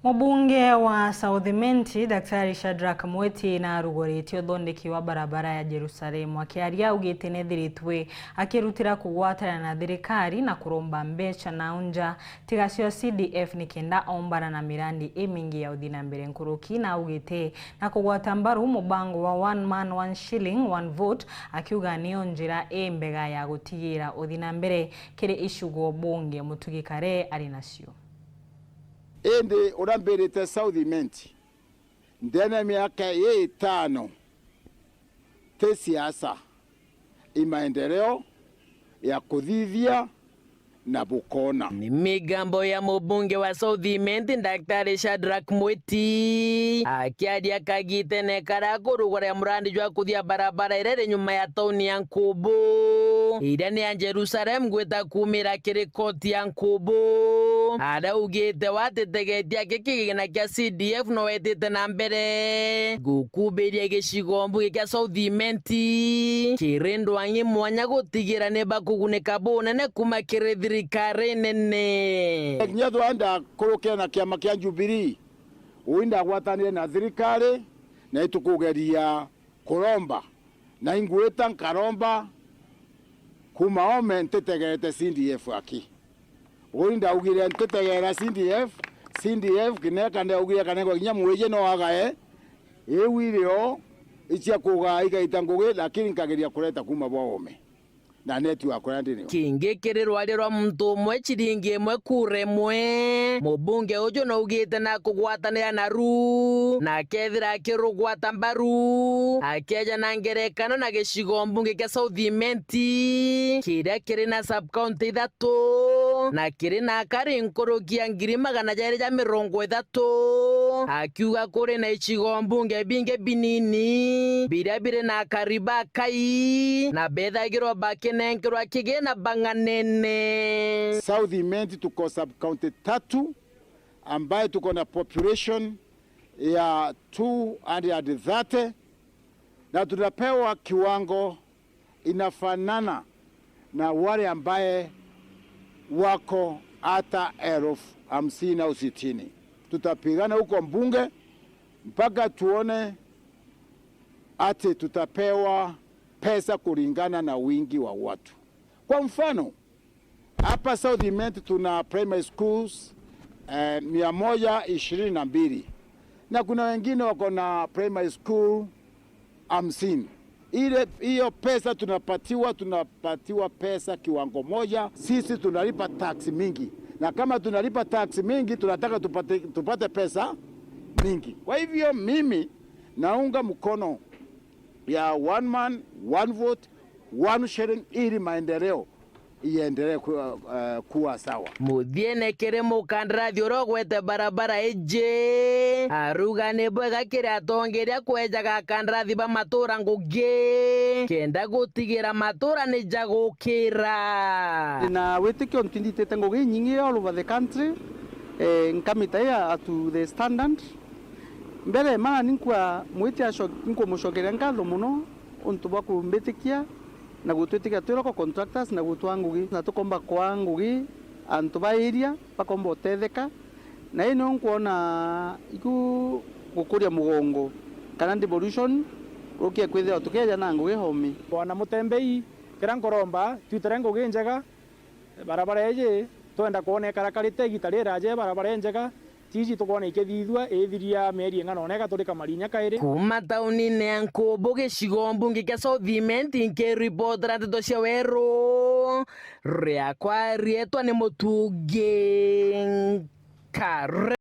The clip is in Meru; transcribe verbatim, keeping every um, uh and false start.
Mubunge wa South Imenti, Daktari Shadrack Mweti, narugoritie uthondeki wa barabara ya Jerusalemu. Akiaria, augite nethiritwe akirutira kugwatana na thirikari na kuromba mbeca na unja tiga cio C D F nikenda ombana na mirandi imingi ya uthi na mbere nkuruki, na augite na kugwata mbaru mubango wa one man, one shilling, one vote, akiuga niyo njira imbega ya gutigira uthi na mbere kiri icigo bunge mutugi kare ari nacio. Indi uria mbirite South Imenti, ndene ya miaka ii itano, ti siasa, i maendeleo ya kuthithia na bukona. Ni migambo ya mubunge wa South Imenti, Daktari Shadrack Mwiti, akiaria kagitene karia kurugura murandi jwa kuthia barabara iria iri nyuma ya tauni ya Nkubu, iria ni ya Jerusalem gwita kumira kiri koti ya Nkubu. Araugite watitegeetie aki kigina kia C D F no wetite na mbere gukubiria gicigo mbunge kia South Imenti kiri ndwang'i mwanya gutigira ni bakugunika bunene kuma kiri thirikari nene. Kinya twenda kurukira na kiama kia Jubilee, ui ndagwatanire na thirikari na itukugeria kuromba, na ingwita nkaromba kuma ome ntitegerete C D F aki. Ui ndaugire ntitegerera C D F, C D F kineka ndaugire kanengwa kinya mwiji no agae, iu irio icia kugaa igaita ngugi, lakini nkageria kureta kuma bwa ome. Na neti wakwa ndi nio. Kingi kiri rwari rwa muntu umwe ciringi imwe kura imwe. Mubunge uju naugite na kugwatanira naru, na akethira akirugwata mbaru, akeja na ngerekano na gicigo mbunge kia South Imenti, kiria kiri na sub-county ithatu, na kiri na akari nkuruki ya ngiri magana jairi ja mirongo ithatu, akiuga kuri na icigo mbunge bingi binini, biria biri na akari bakai, na bethagirwa bakinenkerwa kigina bang'anene. South Imenti tuko sub-county tatu, ambaye tuko na population ya two hundred thirty, na tunapewa kiwango inafanana na wale ambaye wako hata elfu hamsini au sitini. Tutapigana huko mbunge mpaka tuone ati tutapewa pesa kulingana na wingi wa watu. Kwa mfano, hapa South Imenti tuna primary schools, eh, mia moja ishirini na mbili. Na kuna wengine wako na primary school hamsini. Ile, hiyo pesa tunapatiwa, tunapatiwa pesa kiwango moja. Sisi tunalipa tax mingi. Na kama tunalipa tax mingi, tunataka tupate, tupate pesa mingi. Kwa hivyo mimi naunga mkono ya one man, one vote, one shilling ili maendeleo iendelee kuwa, eh, kuwa sawa. Muthiene kiri mukandarathi uria ugwete barabara iji, aruga ni bwega kiri atongeria kwejaga akandarathi ba matura ngugi, kenda gutigira matura ni jagukira. Ndina witikio ntu inditite ngugi inyingi all over the country, eh, nkamita ya to the standard. Mbere, mana ninkwa Mwiti aco-, inkumucokeria nkatho mono untu bwa kumbitikia na gutwitikia twi local contractors na gutwaa ngugi, na tukomba kwaa ngugi antu ba area bakomba utetheka, na ii nio nkwona iku gukuria mugongo kana devolution rukie kwithirwa tukeja na ngugi homi. Bwana Mutembei, kiria nkuromba twitire ngugi njega, barabara iji twenda kwona ikarakarite igita riraja, barabara injega, tiji tukwona ikithithua, ithiria mieri ing'ana ona igaturika marinya kairi. Kuma taunine ya Nkubu, gicigo mbunge kia South Imenti, nkiripotera ndeto cia Weru, riakwa rietwa ni Mutungi Nkare.